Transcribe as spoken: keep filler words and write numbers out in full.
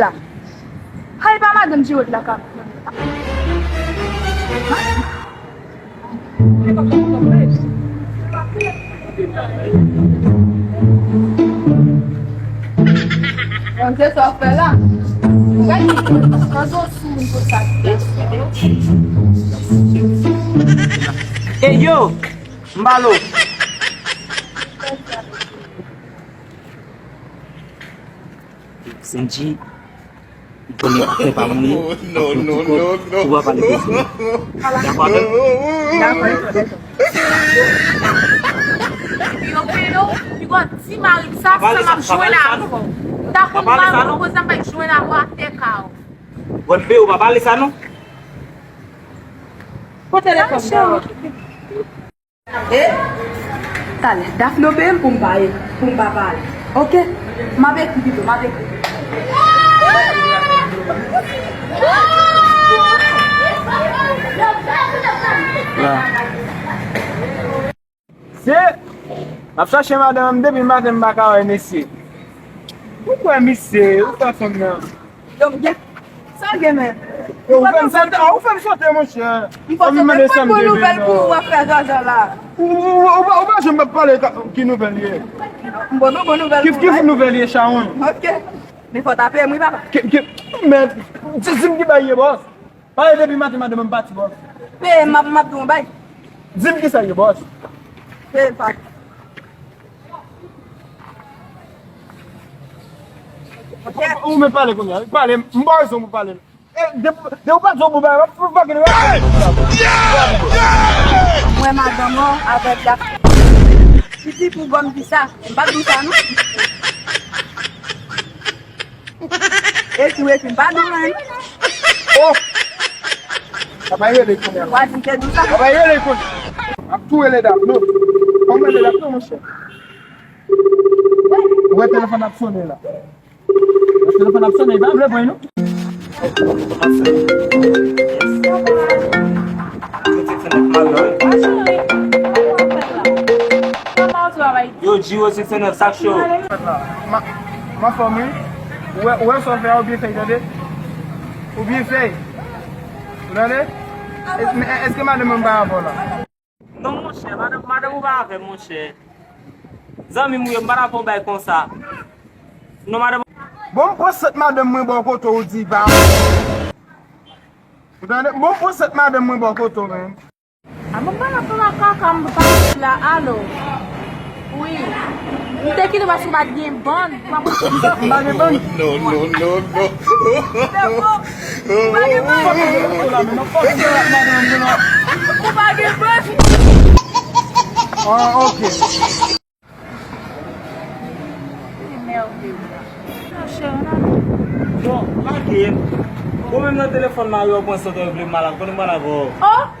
la? Hay pa madanm Jirod la k ap. Bon, se sa w fè la. Gade, pandan w sou moun konsa. Ey yo, m ba l ou. Senji, m konnen afè pa moun ye. Non, non, non, non. Ou pa pale koze. Dakò avè m? Dakò, dakò. Yo, Pedro, li gon ti mari sa, sa m ap jwenn avè w. Ou ta konn mari w konsa, m pa jwenn avè w atè ka w. Bon, Pedro, pa pale sa non. Pran telefòn nan. E? Talè, Dafne peye m pou m pa, pou m pa pale. Oke? M ap ekri pito, m ap ekri. Se, m ap chache madanm m depi maten m pa ka wè mesye. Ou kwè misye, ou kwè fanm nan? Donk, gen, sa gen men. Yo, ou fè m sote, ah, ou fè m sote, monchè. M fò sote, mande sa m bon nouvèl pou ou ap fè zaza la. Ou, ou, ou, ou pa, ou pa janm ap pale ka-, ki nouvèl ye. M bon, bon nouvèl pou ou. Ki, ki nouvèl ye, chawony? Oke. Men fò w ta peye m, wi, papa. Ki, ki, men, di, di m ki bagay ye, bòs. Pale depi maten, madanm mwen pati, bòs. Peye m, m ap, m ap di w yon bagay. Di m kisa ye, bòs. Peye m, papa. Ou, ou men pale kounye a. Pale, m ba w rezon pou pale. E, de, de ou pa di yon bon bagay, m ap fè fucking rap. Mwen madanm ou avèk la. Piti pou bon di sa. M pa di sa, non. Ekri, ekri, m pa di anyen. Oh! Sa pa rele kounye a. Wa di m te di sa. Sa pa rele kounye a. Ap tou rele Dafne. Kòman rele Dafne, monchè? Ou wè telefòn ap sonnen la. Telefòn ap sonnen, li pa vle pran non. Yo, Giro six nèf, sa k cho? Ma, m anfòm, wi. Ou wè, ou wè sa w fè a, ou byen fè, tande? Ou byen fè. Ou tande? Es-, men èske madanm mwen pa avè w la? Non, monchè, madanm, madanm ou pa avè m, monchè. Zanmi m ou ye, m pa t ap fè yon bagay konsa. Non, madanm. Bon, m pran sèt madanm mwen bò kote w di pa. Ou tande? Bon, m pran sèt madanm mwen bò kote w, men. A, bon, m pa t ap fè makaka, m pa la, alo. Wi. M te kite paske w pa t gen bann. M pa gen bann. Non, non, non, non. Ou pa gen bann. Ou pa gen bann. Ah, ok. Bon, lage. Ou menm nan telefòn mari w pran sòt ou vle mal, konnen mal avè w. Oh!